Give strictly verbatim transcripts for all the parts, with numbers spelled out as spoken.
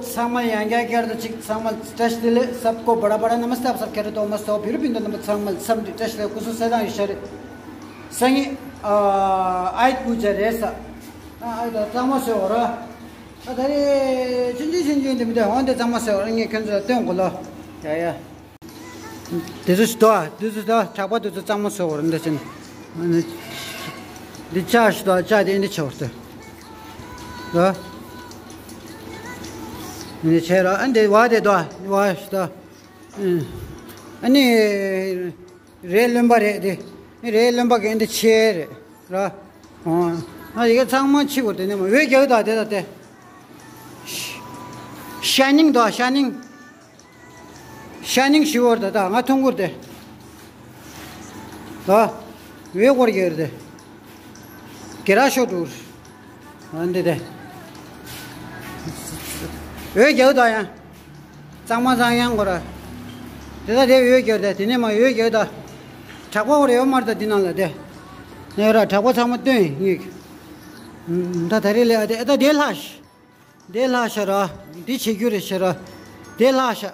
ཚང་མ་ཡང་བསྐྱར་བསྐྱར་དུ་གཅིག་ཚང་མ་བཀྲ་ཤིས་བདེ་ལེགས། सबको बड़ा बड़ा नमस्ते, आप सब खैरियत होंगे, मस्त हो, फिर भी तो नमस्ते, ཚང་མ་བསམ་འདི་བཀྲ་ཤིས་བདེ་ལེགས། སྐུ་གཟུགས་གསལ་ཐང་ཡོད་ཤག་རེད། སང་ཉིན་ཨ་ཨའི་བུ་ཇ་རེད་ས། ཨ་ཨའི་ད་གཙང་མ་བཟོས་འོ་ར། ཨ་ད་རེ་ཆུང་ཆུང་ཆུང་ཆུང་འདི་མི་འདུག་འོན་ཏེ་གཙང་མ་བཟོས་འོ་ར། ངས་ཁྱོད་ཚོ་ལ་སྟོན་དགོས་ལོ། ཡ་ཡ། དེ་ཚོ་ཞིག་དོ། དེ་ཚོ་དོ། གྲགས་པ་དེ་ཚོ་གཙང་མ་བཟོས་འོ་ར། འདི་ཕྱིན། འདི་ལྕགས་ཞིག་དོ། ལྕགས་དེ་འདི་ཆེ་བར་དུ། ལོ། འདི་ཆེ་ར། ཨ་འདི་བ་དེ་དོ། བ་ཞིག་དོ། ཨ་ནི། རས་རློན་པ་རེད་དེ། རས་རློན་པ་གན་དེ་ཆེ་རེད་ར། ཨོ། ང་ཡི་གེ་ཚང་མ་ཕྱི་བོར་དེ་ནས་མ་འོད་རྒྱག་ད་དེ་ད་དེ། ཤ་ནིང་དོ། ཤ་ནིང་། ཤ་ནིང་ཞི་བོར་ད་ད་ང་ཐུང་གུར་དེ། ད། འོད་སྐོར་རྒྱག་དེ། གེ་ར་ཤོ་ཏུར། འདི་དེ། འོད་རྒྱག་ད་ཡང་། གཙང་མ་གཙང་ཡང་གོ་ར། དེ་ད་དེ་འོད་རྒྱག་ད་དེ་ནས་མ་འོད་རྒྱག་ད། གྲགས་པ་གོ་ར་ཡོད་མར་ད་འདི་ནང་ལ་དེ། ནས་ར་གྲགས་པ་ཚང་མ་སྟོན་ངེས། ད་ད་རེ་ལས་ཨ་དེ་ཨ་ད་དེ་ལྷག་ཤ། དེ་ལྷག་ཤ་ར། འདི་བྱེད་རྒྱུ་རེད་ཤ་ར། དེ་ལྷག་ཤ།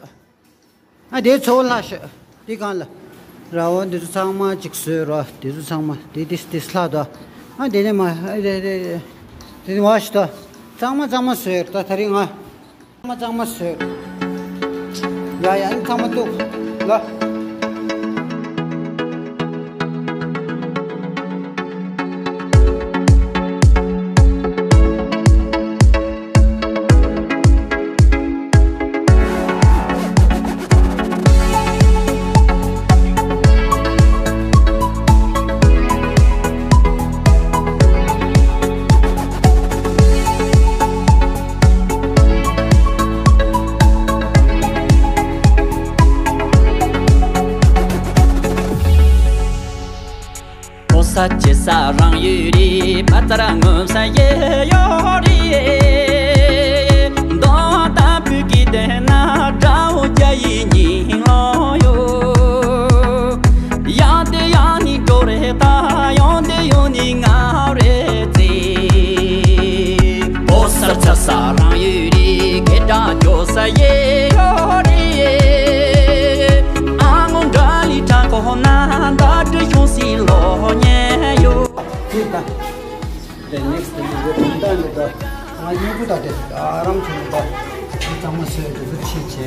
ཨ་དེ་ཚོ་ལྷག་ཤ། དེ་གང་ལ། ར་བ་འདི་ཚོ་ཚང་མ་ཅིག་བཟོས་ར། དེ་ཚོ་ཚང་མ་དེ་དེ་དེ་ལྷག་ད། ཨ་དེ་ནས་མ་ཨ་དེ་དེ་དེ་དེ་བ་ཤ་ད། གཙང་མ་གཙང་མ་བཟོས་ར། ད་ད་རེ་ང་། གཙང་མ་གཙང་མ་བཟོས། ཡ་ཡ་ཨིན་ཚང་མ་གཏུག་ལ། ཕོ་ས་ཆེ་ས་རང་ཡོད་རེད། ཕ་ཚར་ངོམ་ས་ཡེ་ཡོད་རེད། མདོ་ལྟ་བུ་གི་དེ་ན་དགྲ་བོ་རྒྱ་ཡི་ཉིན་ལོ་ཡོད། ཡང་དེ་ཡང་ནི་འགྲོ་རེད་ད། ཡང་དེ་ཡང་ནི་ང་རེད་ཙེ། ཕོ་ས་ཚ་ས་རང་ཡོད་རེད། ཁེ་དྲག་འགྱོ་ས་ཡེ་ཡོད་རེད། ཨ་ངོ་འདྲ་ལི་དྲ་གོ་ན་འདའ་དྲི་ཤོང་སི་ལོ་ཉེ་ཡོད། དེ་ད། དེ་ནེགསི་དེ་འདི་གོ་ད་འདི་ད། ང་ཉོ་གུ་ད་དེ་ཨ་རམ་ཆུ་ད། དེ་ཚང་མ་སོས་དེ་ཚོ་ཕྱི་ཆེ་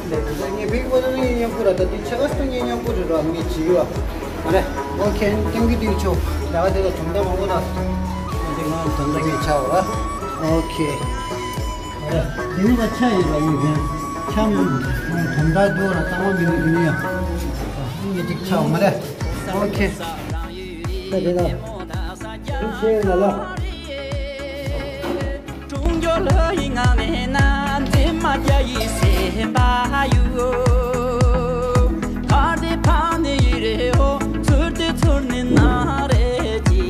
ད། དེ་དེ་ངེ་བིག་བོ་ད་ནི་ཉོ་གུ་ར་ད་དེ་ཆ་ག་སྟོ་ཉེ་ཉོ་གུ་ར་མི་ཅི་ཡོད། ཨ་རེ། ཨོ་ཁེ། ཐེང་ཀིའུ་ཏིག་ཆོ། ད་དེ་ད་དོན་དག་མང་པོ་ད། དེ་ང་དོན་དག་ངེ་ཆ་བ་ར། ཨོ་ཁེ། དེ་ནི་ད་ཆ་ཡོད་པ་ཡོད་ཀྱང་། ཆ་མི་འདུག་དོན་དག་འདུག་ལ་གཙང་མ་མི་འདུག་དེ་ནི་ཡང་། ངས་ཅིག་ཆ་བ་མ་རེད། ཨོ་ཁེ། ད་དེ་ལ། དེ་ཤེས་ལ་ལ། ཀྲུང་གོ་ལ་ཡི་ང་མེད་ན་འཛིན་མ་རྒྱ་ཡི་སེམས་པ་ཡོད། ཁ་དེ་ཕ་ནི་ཡི་རེ་ཧོ། ཚུར་དེ་ཚུར་ནི་ན་རེ་ཅི།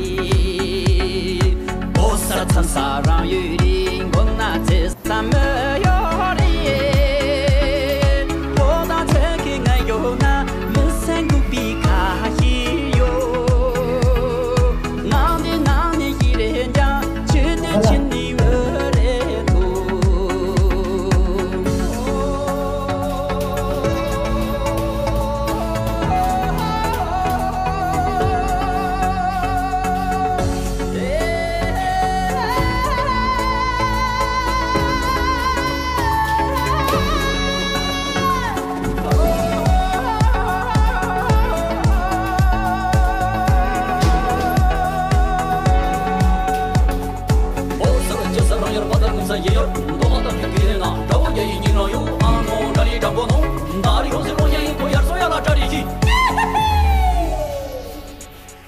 ཨོ་ས་ཚ་ས་རང་ཡོད་རི་མགོ་ན་ཚེ་ས་མི་ཡོད་རི། ཨོ་ད་ཚེ་གི་ང་ཡོད་ན་མི་སེང་གུ་པི་ཁ་ཤི་ཡོད། ང་འདི་ན་ནི་ཡི་རེ་འཇང་ཆི་ནི་ཆི་ནི་མི་རེ་འདུག་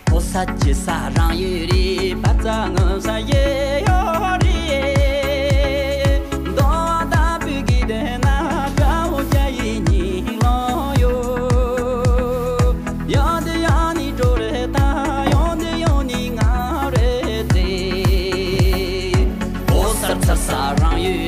ཕོ་ས་ཆེ་ས་རང་ཡོད་རེད། ཕ་ཚ་ངོ་ས་ཡེ་ཡོད་རེད། མདོ་ལྟ་བུ་གི་དེ་ན་དགྲ་བོ་རྒྱ་ཡི་ཉིན་ལོ་ཡོད། ཡང་དེ་ཡང་ནི་འགྲོ་རེད་ད། ཡང་དེ་ཡང་ནི་ང་རེད་དེ། ཕོ་ས་ཚ་ས་རང་ཡོད།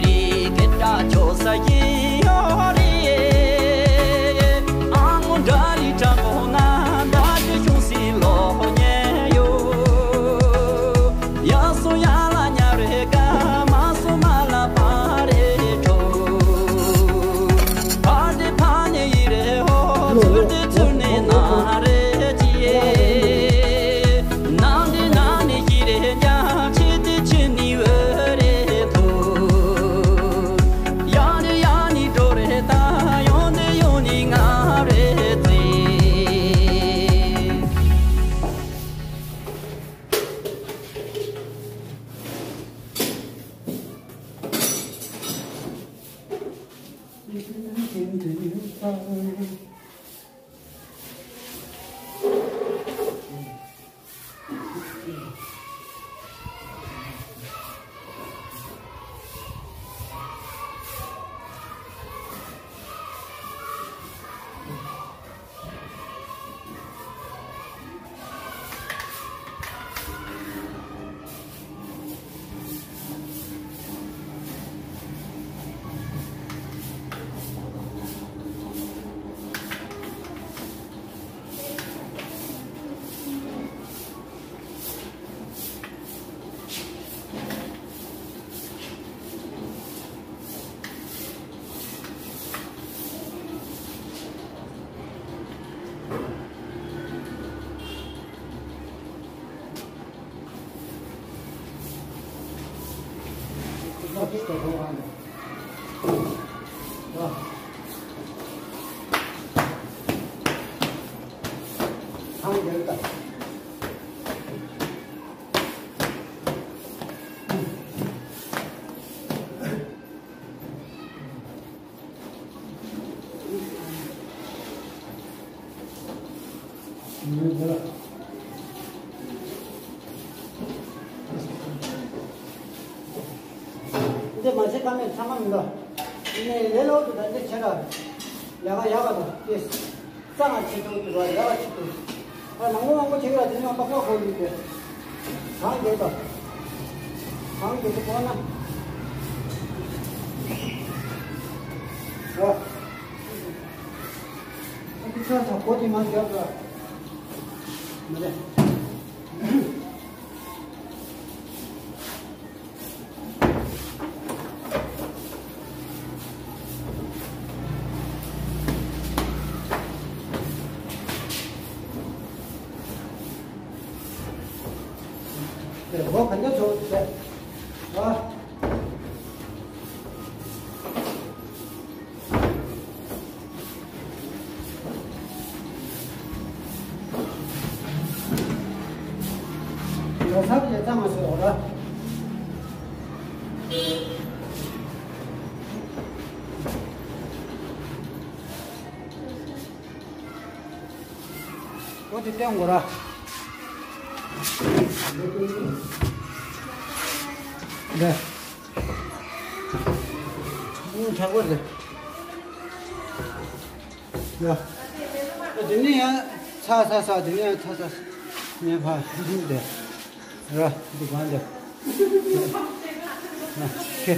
འདི་མ་བྱེད་ཀ་མེད་ཚང་མ་མི་འདུག་ནས་ལས་ལོག་ཏུ་ད་འདི་བྱེད་ལ་ལས་ཀ་ཡག་པ་དང་ཏེས། གཙང་མ་བྱེད་ཐུབ་ཀྱི་རེད། ལས་ཀ་བྱེད་ཐུབ། ཨ་མང་པོ་མང་པོ་བྱེད་ཀྱི་ར་དེ་ནས་ཡང་པགས་པ་ཁོག་ཡོད་དེ། གང་དགོས་པ། གང་དགོས་པ་གོ་ན། ཨ། ཨ་ཁུ་ཚ་ཚ་གོ་དེ་མ་རྒྱབ་ར། མ་རེད། དེ་སྒོ་ག་འདྲ་བྱུང་ཟེར། ཨ། ལོ་སར་ལས་ཙམ་མ་བཟོས་འོ་ར། འོ་དེ་བསྟན་དགོས་ར། འདི། ཨུ་ཆག་པ་རེད། ཡ། ཨ་དེ་ནས་ཡང་ཚ་ཚ་ཚ་དེ་ནས་ཡང་ཚ་ཚ། ངས་ཕ་ཤིང་དེ། ར་འདི་གང་དེ། ཨ་ཁེ།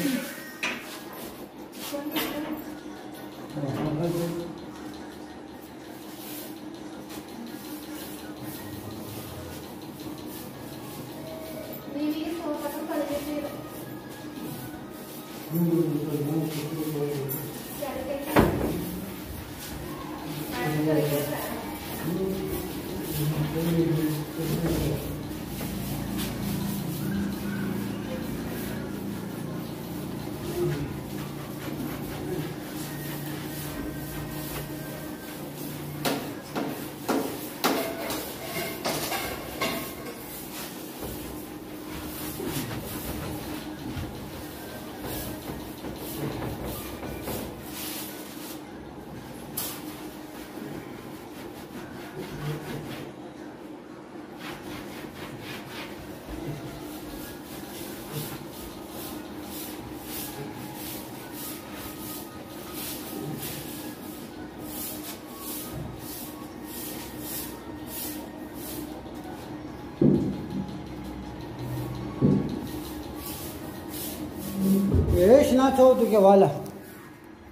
ཨེ་ཤི་ན་ཚོགས་འདུ་གི་བ་ལ།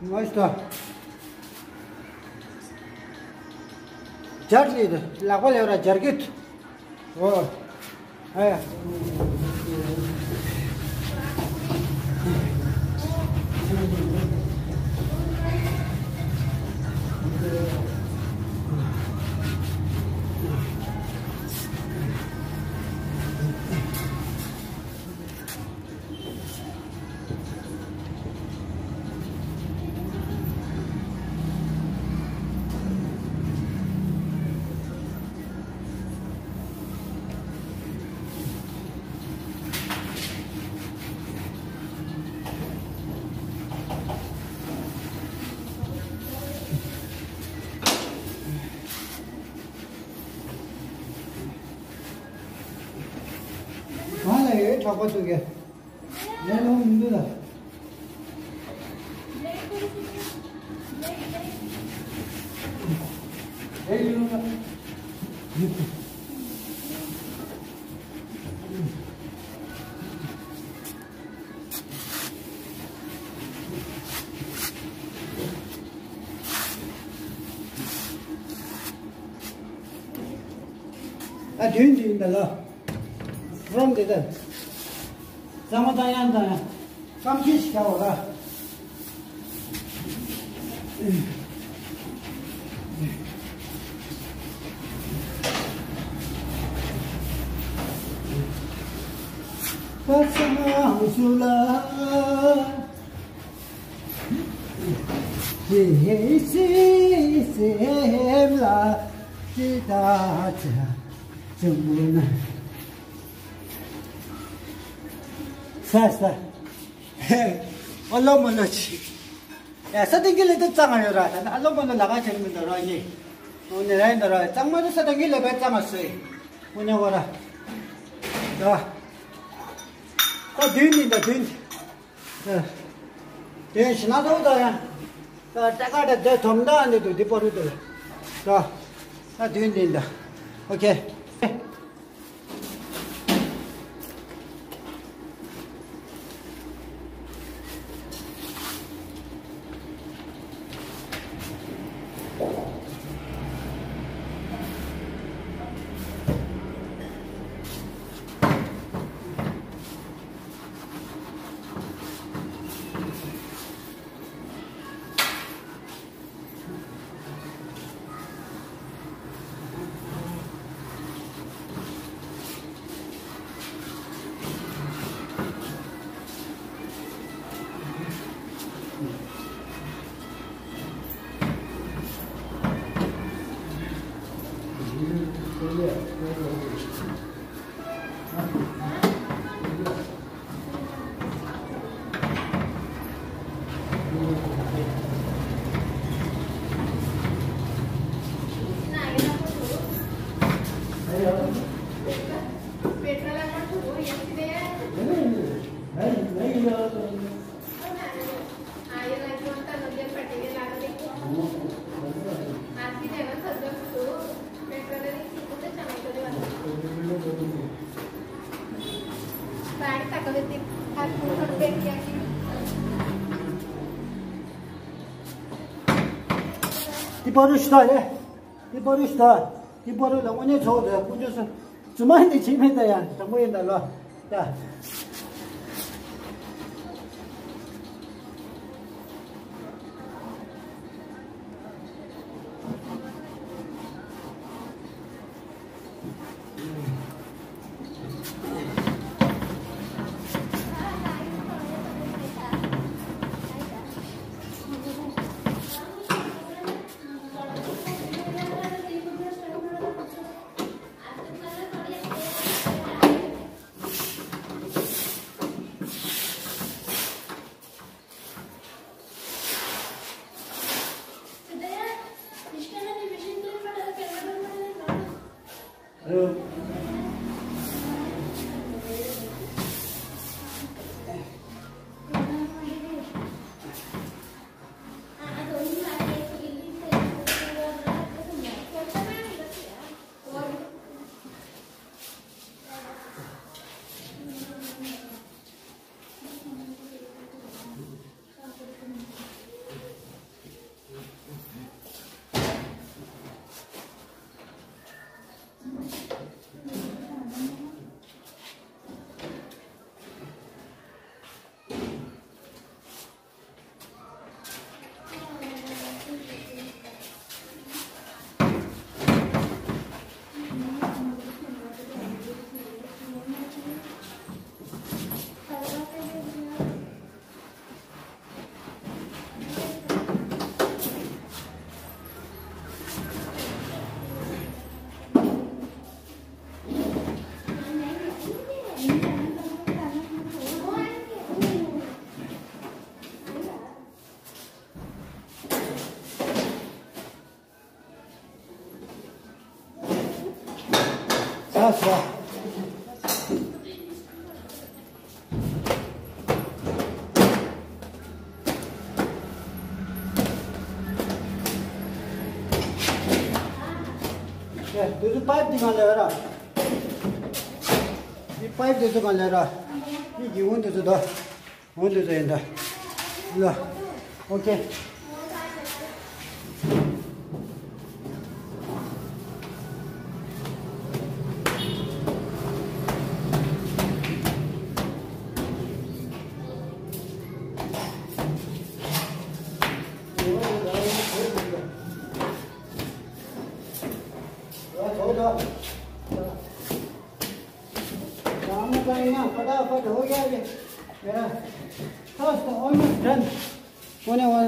མ་ཤི་ད། སྦྱར་ལི་ད་ལག་པ་ལས་ར་སྦྱར་གི་ད། ཨོ། ཨེ། ཁག་པོ་འདུག་གས། ལས་ལོང་མི་འདུག་ལ། ལས་ལོང་ལ། ཨ་དུས་འདི་ཡིན་ད་ལ། རོམ་དེ་ད། ཟ་མ་བཏང་ཡང་བཏང་ཡང་། སྐམ་ཁྱི་ཞིག་བྱ་བ་ར། པ་སངས་སུ་ལ། ཅི་ཞིག་སེམས་ལ་ཅི་ལྟ་བྱ་བྱུང་ན། ས་ས། ཨ་ལོ་མ་ལོ་ཆི། ཡ་ས་སྟེང་གི་ལས་དེ་གཙང་ང་ཡོད་ར། ད་ནི་ཨ་ལོ་མ་ལོ་ལ་ཁ་ཆེན་མི་འདུག་ར་ཉེ། འོ་ནི་ར་ཡིན་འདུག་ར། གཙང་མ་དེ་ས་སྟེང་གི་ལས་པའི་གཙང་ང་སོས། འོ་ནི་བ་ར། ད། ད་བདུན་ནི་ད་བདུན། དེ་ཞི་ན་ཐོག་ད་ཡ། ད་ཏྲ་ཀ་ད་དེ་དོམ་ད་ནི་དུ་དེ་པོ་རུ་དུ། ད་ད་དུས་འདི་འདྲ། ཨོ་ཁེ། ཏི་པ་རུ་ཤི་ད་ཡེ། ཏི་པ་རུ་ཤི་ད། ཏི་པ་རུ་ལ་དངོས་གནས་ཚོགས་དེ་དཀོན་མཆོག་གསུམ། རྫུན་མ་འདི་བྱེད་མེད་ད་ཡ། དྲང་པོ་ཡིན་ད་ལོ། ད། ས་ས། དེ་ཚོ་པའིབ་དེ་གང་ལས་ར། དེ་པའིབ་དེ་ཚོ་གང་ལས་ར། དེ་གི་འོང་དེ་ཚོ་ད། འོང་དེ་ཚོ་ཡིན་ད། ལ། ཨོ་ཁེ། Almost done. One hour.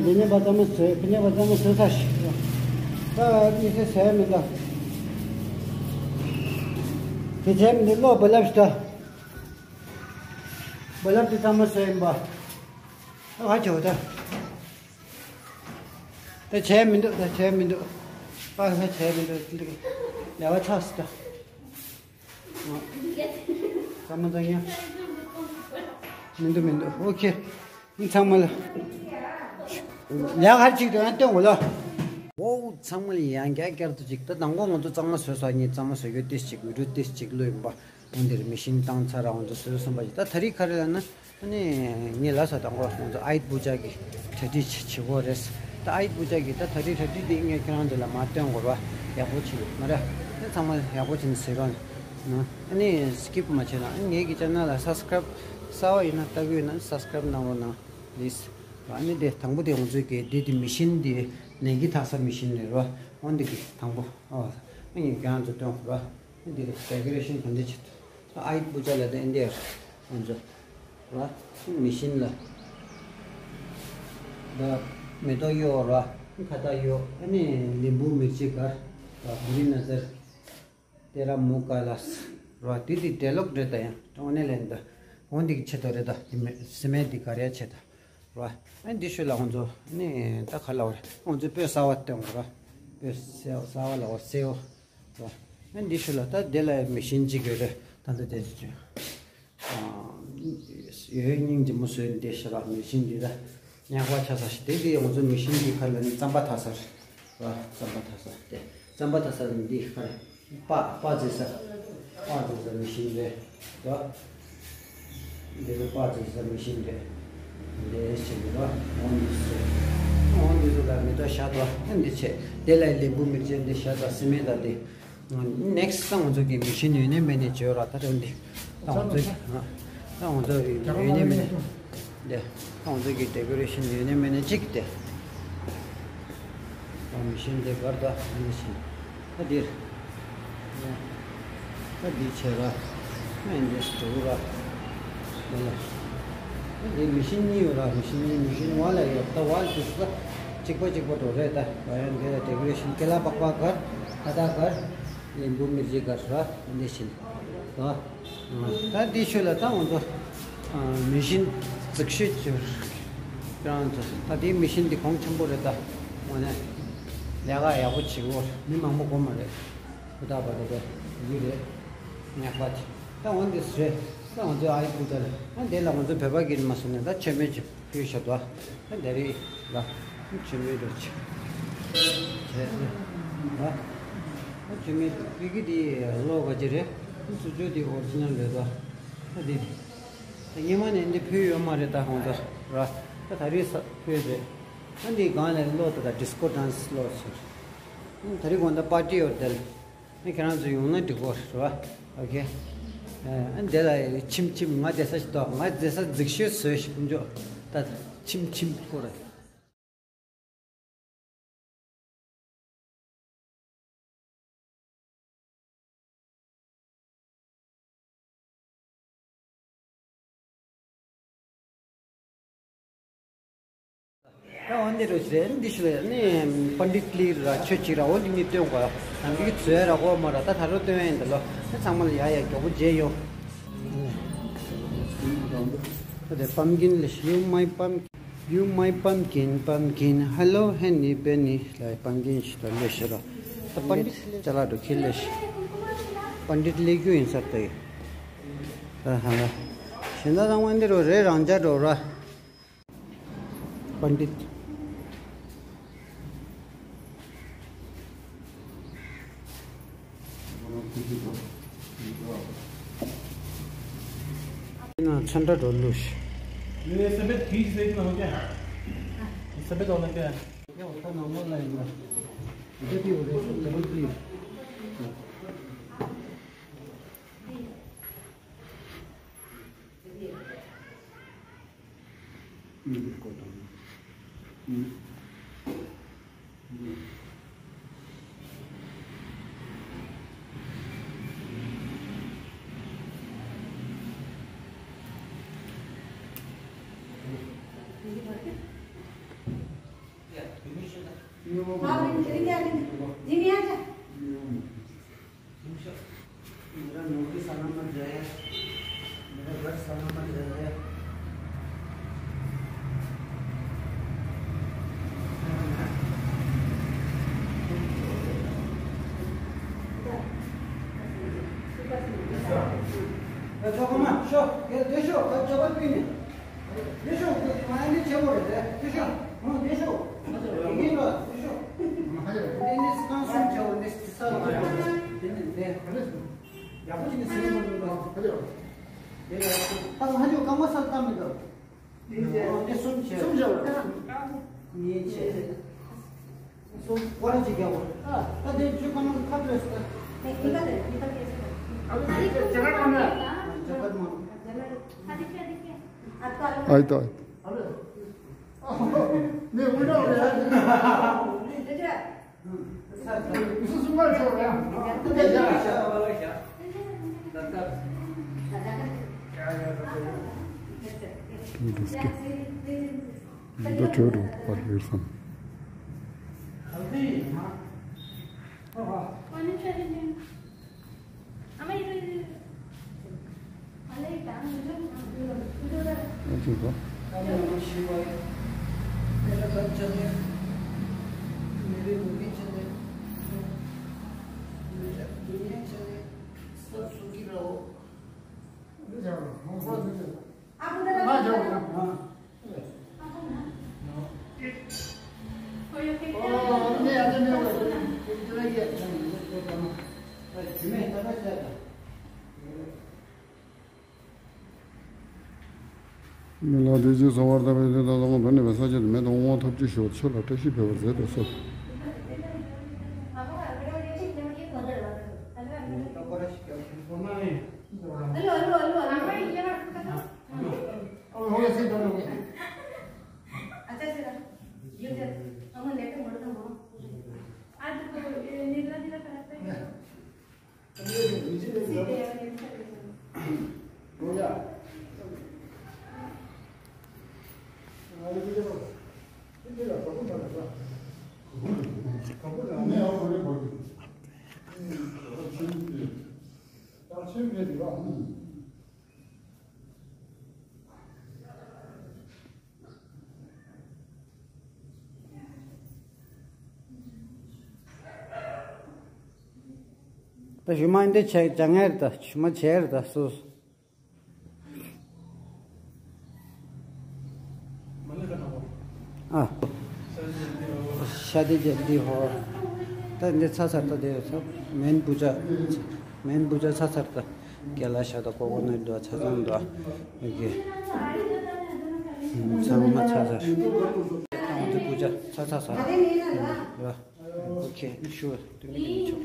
དེ་ནས་པ་ཙམ་མ་བཟོས། དེ་ནས་པ་ཙམ་མ་བཟོས་ཚར་ཤག་ད་མི་ཚེ་ཟད་མི་འདུག་དེ་བྱས་མི་འདུག་བློ་བ་ལབ་ཤི་ད། བ་ལབ་དེ་ཙམ་མ་བཟོས་ཡིན་པ། ཨ་ཧ་ཇོ་ད། ད་བྱས་མི་འདུག་ད་བྱས་མི་འདུག་ཨ་ཧ་བྱས་མི་འདུག་ལས་ཀ་ཚར་སོང་ད། ཚང་མ་ཚང་ཡ། མི་འདུག་མི་འདུག་ཨོ་ཁེ། ཚང་མ་ལ། ལས་ཀ་ཧར་གཅིག་ཏུ་ཡང་སྟོན་དགོས་ལ། ཨོ་ཚང་མ་ལ་ཡང་བསྐྱར་བསྐྱར་དུ་གཅིག་ད་དང་པོ་ང་ཚོ་གཙང་མ་བཟོས་སོང་། ངས་གཙང་མ་བཟོ་རྒྱུ་ཏིས་གཅིག་བི་ཌིའོ་ཏིས་གཅིག་བླུགས་ཡིན་པ། འོན་ཏེ་མི་ཤིན་བཏང་ཚར་ར་ང་ཚོ་བཟོས་སོང་པ་ཞིག་ད་ད་རེས་ག་རེ་ལབ་ན། ཨ་ནི་ངས་ལབ་ས་དང་པོ་ང་ཚོ་ཨའིད་བུ་ཅག་གི་གྲ་སྒྲིག་བྱེད་དགོས་རེད། ད་ཨའིད་བུ་ཅག་གི་ད་ད་རེས་གྲ་སྒྲིག་འདི་ངས་ཁྱེད་རང་ཚོ་ལ་མ་སྟོན་དགོས་ར། ཡག་པོ་བྱེད་མ་ར། ཨ་ཚང་མ་ཡག་པོ་བྱེད་ནས་གཟིགས་རོགས་གནང་། ཨ་ནི་སི་ཀིབ་མ་བྱེད་ན། ཨ་ནི་ངེད་ཀྱི་ཅེ་ནལ་ལ་སབ་སི་ཀ་རའིབ་གསར་པ་ཡིན་ན་ལྟ་གི་ཡོད་ན་སབ་སི་ཀ་རའིབ་གནང་རོགས་གནང་། པི་ལིས། ཨ་ནི་དེ་དང་པོ་དེ་ང་ཚོའི་གི་འདི་དེ་མི་ཤིན་འདི་ནན་གྱི་འཐག་ས་མི་ཤིན་རེད་ར། འོན་ཏེ་གི་དང་པོ་ཨ་ངས་ཁྱེད་རང་ཚོ་སྟོན་དགོས་ར། འདི་ལ་ཌེ་ཀོ་རེ་ཤན་ག་འདྲ་བྱེད། ཨའིད་བུ་ཅག་ལ་དེ་འདི་ང་ཚོ་ར། མི་ཤིན་ལ་ད་མེ་ཏོག་གཡོག་ར། ཁ་བཏགས་གཡོག་ཨ་ནི་ལིམ་བུ་མིར་ཅི་གར་ར། བུ་རི་ན་ཟར་ཏེ་ར་མུ་ཀ་ལ་སི་ར། དེ་དེ་འབྲས་ལོག་འདྲ་ད་ཡང་གྲོང་ནས་ལེན་ད། འོན་ཏེ་གི་ཆེད་དུ་རེད་ད། དེ་མེ་སི་མེ་དེ་ག་རེ་ཡ་ཆེད་ད། ར། ཨ་འདི་ཤུ་ལ་ང་ཚོ་ནི་ད་ག་ལ་བར་ང་ཚོ་སྤོས་གསར་བ་སྟོན་དགོས་ར། སྤོས་གསར་བ་ལ་བར་སེའུ། ར། ཨ་འདི་ཤུ་ལ་ད་དེ་ལ་མི་ཤིན་གཅིག་ཡོད་རེད། ད་ལྟ་དེ་ཚོ་ཡོད་སྙིང་རྗེ་མོ་བཟོས་འདི་ཤུ་ར། མི་ཤིན་འདི་ད་ཉག་པ་ཆ་ས་ཞིག་དེ་དེ་ང་ཚོ་མི་ཤིན་འདི་ཁ་ལ་ནི་རྩམ་པ་འཐག་ས་རེད། ར། རྩམ་པ་འཐག་ས་དེ་རྩམ་པ་འཐག་ས་ནི་འདི་ཁ་རེད། པ་པ་ཟེར་ས། པ་ཟེར་ས་མི་ཤིན་རེད་དོ། འདི་ལ་པ་ཟེར་ས་མི་ཤིན་རེད། འདི་ཞིག་རེད་དོ། འོང་འདི་ཟེར། འོང་འདི་ཚོ་ལ་མེ་ཏོག་བཞག་དོ། འདི་བྱས། འདི་ལ་ལིམ་བུ་མིར་ཅི་འདི་བཞག་དོ། སི་མེ་ད་འདི། ནེག་སི་ཊི་ད་ང་ཚོ་གི་མི་ཤིན་ཡོད་ནའི་མེད་ནའི་བྱོས་ར། ད་དོན་འདི་ད་ང་ཚོ་གི་ད་ང་ཚོ་ཡོད་ནའི་མེད་ནའི། དེ། ཁོང་ཚོ་གི་ཌེ་ཀོ་རེ་ཤན་ཡོད་ནའི་མེད་ནའི་གཅིག་དེ། ཁོང་མི་ཤིན་དེ་གར་ད་མི་ཤིན། ད་འདིར། ད་འདི་བྱས་ར། ཨ་འདི་སྤྲོ་ར། དེ་ལ། ད་འདི་མི་ཤིན་གཉིས་ཡོད་ར། མི་ཤིན་གཉིས། མི་ཤིན་ཝན་ལ་ཡོད། ད་ཝན་དེ་ཚོ་གཅིག་པ་གཅིག་པ་འགྲོ་རེད། ད་ཝན་དེ་ལ་ཌེ་ཀོ་རེ་ཤན་ཀེ་ལ་པགས་པ་གར། ད་ད་གར། ལིམ་བུ་མིར་ཅི་གར་ར། འདི་ཤིན། ད། ད་འདི་ཤུ་ལ་ད་ང་ཚོ་མི་ཤིན་རྫིག་ཤོས་ཅིག་ཁྱེད་རང་ཚོ་ད་དེའི་མི་ཤིན་འདི་གོང་ཆེན་པོ་རེད། ད་དངོས་གནས་ལས་ཀ་ཡག་པོ་བྱེད་གོ། མི་མང་པོ་དགོས་མ་རེད། ཧུར་ཐག་པ་རེད། དེ་ཡི་རེད། ཉག་པ་དེ་ད་འོན་ཏེ་རེད། ད་ང་ཚོའི་ཨ་ཡི་ཕུག་ད་རེད། ད་དེ་ལ་ང་ཚོ་བོད་པ་གིས་མ་བཟོས་ནས་ད་ཆོས་མེད་ཅིག་ཕུལ་བཞག་འདུག་ད་དེ་རེད་ལ། ཆེན་མོའི་འགྲོ་ཆེ། དེ་ཨ་ཆེན་མོའི་བི་གི་དེ་ལོ་ག་ཅི་རེད། སུ་ཅོ་དེ་ཨོ་རི་ཇི་ནལ་རེད་དོ། ཨ་དེ་ད་ཉི་མ་ནས་འདི་ཕུལ་ཡོད་མ་རེད། ད་ཧོང་ད་ར་ད་ད་རེས་ཕུལ་རེད། ཨ་འདི་གང་ནས་ལོ་ད་ད་ཌི་སི་ཀོ་ཌན་སི་ལོ་ཟེར། ད་རེས་གོང་ད་པར་ཊི་ཡོད་དེ་ལ། ཨ་ཁྱེད་རང་ཚོ་ཡོང་ན་འགྲིག་གོ་རེད་བ། ཨོ་ཁེ། ཨ་འདི་ལ་ཁྱིམ་ཁྱིམ་ང་བསྡད་ས་ཞིག་ཏོ། ང་བསྡད་ས་རྫིག་ཤོས་བཟོས་ཤིག་ཀུན་ཅོ། ད་ཁྱིམ་ཁྱིམ་སྐོར་རེད། ད་འོན་ཏེ་རུ་ཟེར་འདི་ཞུ་ལ་ནི་པཎྜི་ཏ་ལི་ར་ཆོས་ཅིག་ར་འོ་འདི་ནི་སྟོན་གོ། ད་འདི་ཚོས་ར་གོ་མ་ར་ད་ད་རུ་སྟོན་ཡིན་ད་ལོ། ད་ཚང་མ་ལ་ཡ་ཡ་མགྱོགས་པོ་མཇལ་ཡོང་། ད་དེ་པམ་ཀིན་ལེ་ཤི། You my pumpkin, you my pumpkin, pumpkin, hello honey bunny. ལ་པམ་ཀིན་ཞིག་ད་ལེ་ཤི་ར། ད་པཎྜི་ཏ་ཅ་ལག་འགྲོ་ཁྱེར་ལེ་ཤི། པཎྜི་ཏ་ལེགས་རྒྱུ་ཡིན་ས་ད་ཡོད། ཨ་ཧ་ལ། གཞན་དག་ཚང་མ་འདི་རུ་རེ་རང་འཇགས་འགྲོ་ར། པཎྜི་ཏ། ཡིན་ན་ཚོན་ཁྲ་འགྲོ་ལུགས། ये सफेद खींच देख लो क्या? ये सफेद होना क्या? ये उसका नॉर्मल लाइन है। इधर भी हो रहा है, डबल क्लिक। मेरा नौकरी सलामत जाए, मेरा घर सलामत रहे। ཨ་ཡི་ད། འདི་ཁྲོད་རུ་པར་ཡོད་སམ། ཨ་ཅེ་གོ། ओम नमः शिवाय। मेरा घर चले, मेरे मुर्गी चले, मेरा दुनिया चले, सब सुखी रहो। आप उधर आ जाओ। हाँ। མི་ལ་དེ་རྗེས་སུ་བར་ཐག་པའི་དེ་དག་དང་བོད་ནས་བའི་ས་ཆ་དུ་མེ་དང་དབང་ཐོབ་ཅི་ཞོག་ཆོས་ལ་བཀྲ་ཤིས་འཕེལ་བར་མཛད་དུ་གསོལ། ད་ཞུ་མ་འདི་བྱས་ཀྱང་ངེར་ད་ཞུ་མ་བྱེར་ད་སུ། ཨ། ད་དེ་རྗེས་འདི་ཧོ། ད་འདི་ཚ་ཚར་ད་དེ་ཚ་མེན་བུ་ཅ། མེན་བུ་ཅ་ཚ་ཚར་ད། རྒན་ལགས་ཤ་ད་ཀོ་ཀོ་ནཊ་འདུག་ཚ་ཚང་འདུག་ཡོད་གི། ཚང་མ་ཚ་ཚར། ང་ཚོ་བུ་ཅ་ཚ་ཚ་ཚར། ཡ། ཨོ་ཁེ། ཤུ་ཏུ་མི་ཏུ་མི་ཆོག་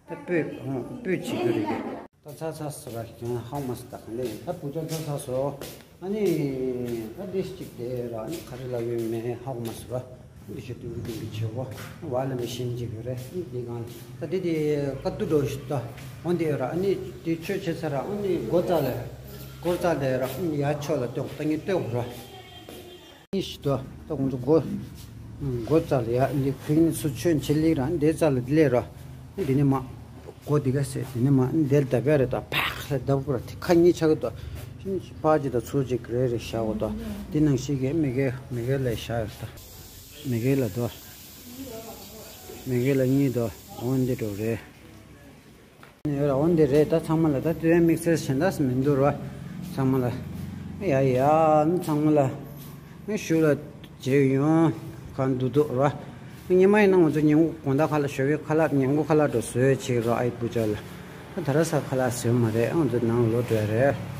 ད་སྤོས་སྤོས་བྱེད་རྒྱུ་རེད་གི། ད་ཚ་ཚ་ཟེར་བ་ཧ་གོ་མ་སོང་། ད་ག་ལེ་ད་བུ་ཅ་ཚ་ཚ་སོང་། ཨ་ནི་ད་འདི་ཞིག་དེ་ར་ཨ་ནི་ག་རེ་ལབ་ཡོད་མེད་ཧ་གོ་མ་སོང་ར། འདི་ཆོ་ཏུང་གི་ཏུང་གི་ཆེ་བོ་བ་ལ་མི་ཤེས་ཀྱི་རེད། འདི་གང་ད་འདི་དེ་ཀ་ཏུ་འགྲོ་ཞིག་ད་འོན་ཏེ་ར་ཨ་ནི་དེ་ཆོས་བྱེད་ས་ར་ཨ་ནི་སྒོ་རྩ་ལ་སྒོ་རྩ་ལ་ར་ཨ་ནི་ཡ་ཆོ་ལ་ཏོག་ད་ངས་ལྟོས་ར། ཨིན་ཞིག་ཏོ། ཏོག་ང་ཚོ་སྒོ་སྒོ་རྩ་ལ་ཡ་འདི་ཁུག་ནི་སུ་ཆོས་བྱེད་ལེགས་ར་འདི་རྩ་ལ་འདི་ལས་ར། འདི་ནི་མ། སྒོ་འདི་ག་ཟེར་འདི་ནི་མ་འདིར་བརྡབ་ཡ་རེད་ད། ཕག་ལ་བརྡབ་དགོས་ར། དེ་ཁ་གཉིས་ཆག་གི་ད། ཕག་ཅིག་ད་ཚུར་ཅིག་རེ་རེ་བཞག་གོ་ད། འདི་ནང་ཞིག་གི་མི་གེ་མི་གེ་ལ་བཞག་ཡོད་ད། མི་གེ་ལ་ད། མི་གེ་ལ་གཉིས་ད། འོ་འདི་འགྲོ་རེད། ཡོད་ར་འོ་འདི་རེད་ད། ཚང་མ་ལ་ད་དུས་ཡན་དམིགས་བསལ་གཞན་དག་མི་འདུག་ར། ཚང་མ་ལ། ཡ་ཡ་ཚང་མ་ལ། ངས་ཞུ་ལ་བརྗེད་ཡོང་གང་འདུག་འདུག་ར། ཉི་མ་ཡིན་ན་ང་ཚོ་ཉིན་གུང་དགོང་དག་ཁ་ལག་ཞོགས་པའི་ཁ་ལག་ཉིན་གུང་ཁ་ལག་འགྲོ་བཟོས་བྱེད་ར། ཨའི་བུ་ཅག་ལ། ད་ར་ས་ཁ་ལག་བཟོས་མ་རེད། ང་ཚོ་ནང་ལོག་འགྲོ་ཡ་རེད།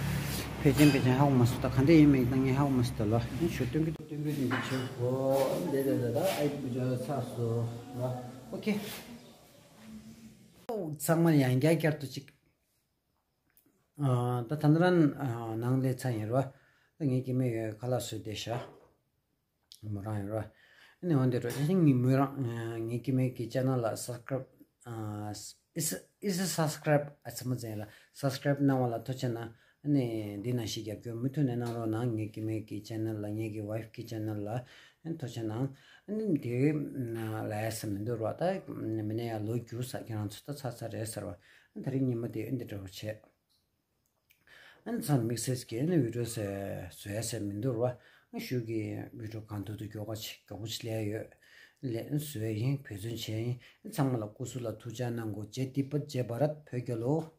ཕལ་ཆེར་ཕལ་ཆེར་ཧ་གོ་མ་སོང་ད། ག་འདྲ་ཡིན་མིན་ད་ངས་ཧ་གོ་མ་སོང་ད་ལོ། ངས་ཞུ་སྟོན་གི་སྟོན་གི་འདི་བྱེད་གོ། འདི་འདི་འདི་ད་ཨའི་བུ་ཅག་ཚར་སོང་ར། ཨོ་ཁེ། ཚང་མ་ཡང་བསྐྱར་བསྐྱར་དུ་ཅིག་ཨ། ད་ད་ནི་རང་ཨ་ནང་ལས་ཚ་ཡིན་རོ། ད་ངའི་སྐྱེ་དམན་ཁ་ལག་བཟོས་བསྡད་ཤག་མོ་རང་ཡིན་རོ། ཨ་ནི་འོན་ཏེ་རོ་ཨ་ནི་ངའི་མོ་རང་ཨ་ངའི་སྐྱེ་དམན་གྱི་ཅེ་ནལ་ལ་སབ་སི་ཀ་རབ་ཨ་ཨིས་ཨིས་སབ་སི་ཀ་རབ་ཨ་ཚ་མ་ཙེ་ལ་སབ་སི་ཀ་རབ་གནང་བ་ལ་ཐུགས་རྗེ་གནང་། ཨ་ནི་འདི་ནང་བཞིན་རྒྱབ་སྐྱོར་མུ་མཐུད་ནས་གནང་རོགས་གནང་། ངའི་སྐྱེ་དམན་གྱི་ཅེ་ནལ་ལ་ངའི་གི་ཝའིཕ་གི་ཅེ་ནལ་ལ་ཨ་ནི་ཐུགས་རྗེ་གནང་། ཨ་ནི་དེ་ལ་ཡ་ས་མི་འདུག་རོ། ད་མི་ནས་ཡ་ལོ་རྒྱུས་ས་ཁྱེད་རང་ཚོ་ད་ཚ་ཚ་རེད་ཟེར་བ། ཨ་ནི་ད་རིང་ཉི་མ་དེ་ཨ་འདི་འདྲ་བོ་བྱས། ཨ་ནི་ཚང་དམིགས་བསལ་གྱི་ཨ་ནི་བི་ཌིའོ་ཟེར་བཟོ་ཡ་ཟེར་མི་འདུག་རོ། ཨ་ཞུ་གི་བི་ཌིའོ་གང་ཐུབ་ཐུབ་མགྱོགས་པ་ཅིག་མགྱོགས་པོ་ཅིག་ལས་ཡོད། ལས་བཟོས་ཡིན། འབད་བརྩོན་བྱས་ཡིན། ཚང་མ་ལ་སྐུ་གཟུགས་ལ་ཐུགས་ཅག་གནང་དགོས། ཇེ་ཏི་པ་ཇེ་བྷ་རད། བོད་རྒྱལ་ལོ།